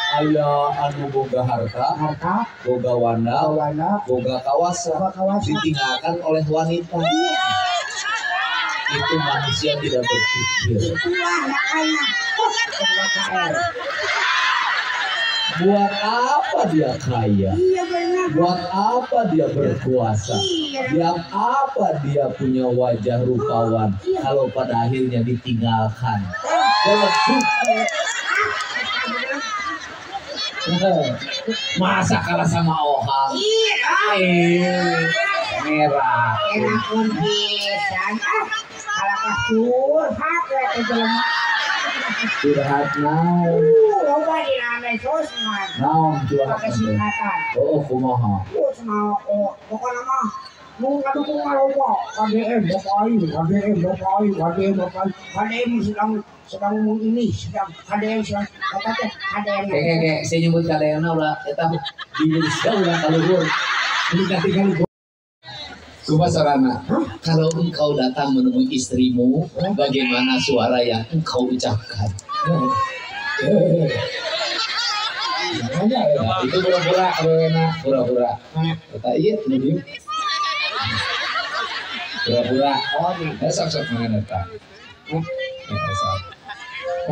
Aya anu boga harta, boga wanda, boga kawasa, ditinggalkan oleh wanita. Itu manusia tidak berpikir. Buat apa dia kaya? Buat apa dia berkuasa? Buat apa dia punya wajah rupawan? Kalau pada akhirnya ditinggalkan. Masa kalah sama Ohang? Merah. Kalah curhat we teh jelema. Curhat naon? Loba dina medsos mah. Naon curhat? Pake singkatan. Oh, kumaha? Oh, cenah oh, pokona mah nu ngadukung mah loba. KDM Bapak Ayu, KDM Bapak Ayu, KDM Bapak Ayu. KDM sedang sedang ini, sedang KDM sedang apa teh KDM. Kayak saya nyebut KDM na ulah eta di Indonesia ulah kaluhur. Ini katinggal. Kumaha sorana? Kalau engkau datang menemui istrimu, bagaimana suara yang engkau ucapkan? Nah, itu pura-pura, pura-pura. Kata iya, ini pura-pura. Oh, sok sok mana eta? Sok.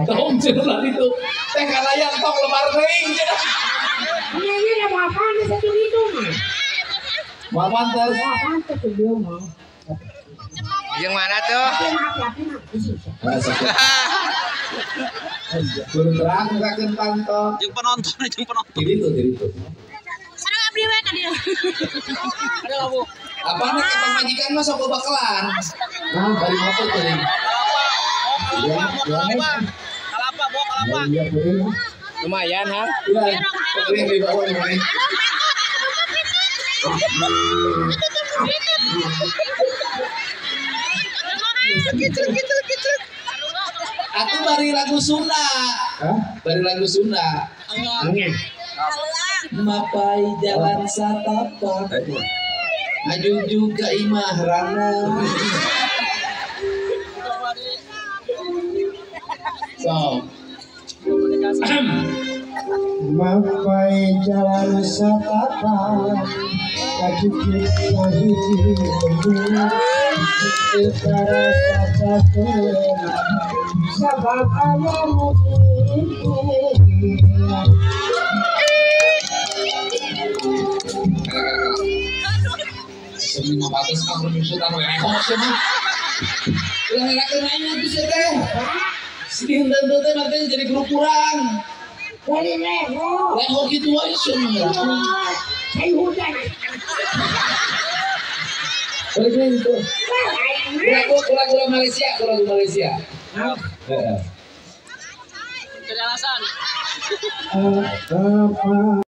Tong cenah itu. Teh kalayan tong lebar teuing cenah. Iya, mau apaan satu itu mah? Mau pantas. Mau pantas tuh dia mah. Yang mana tuh? Turun terang ngakeun panto. Jeung penonton, jeung penonton. Jadi itu, jadi itu. Sareng abdi we ka dieu. Ada Bu. Apaan nek pamajikan mah sok bakelan. Nah, bari motor teuing. Kelapa, kelapa. Kelapa, bawa kelapa. Lumayan, ha? Iya. Ini di bawah nih. Kicrek. Aku bari lagu Sunda. Bari lagu Sunda. Mapai jalan satapak. Maju juga imah rana. So. Mapai jalan satapak. Sebab ayamu Sebelum batas mah penyusutan we rehok sia mah. Ulah ngerakeun aing atuh sia teh. Sedih tentu teh mah jadi grup kurang. Dari rehok. Rehok kitu wae sia mah ngerakeun. Saya hujan. Balik lagi itu. Lagu Malaysia, lagu Malaysia. Heeh. Alasan. Apa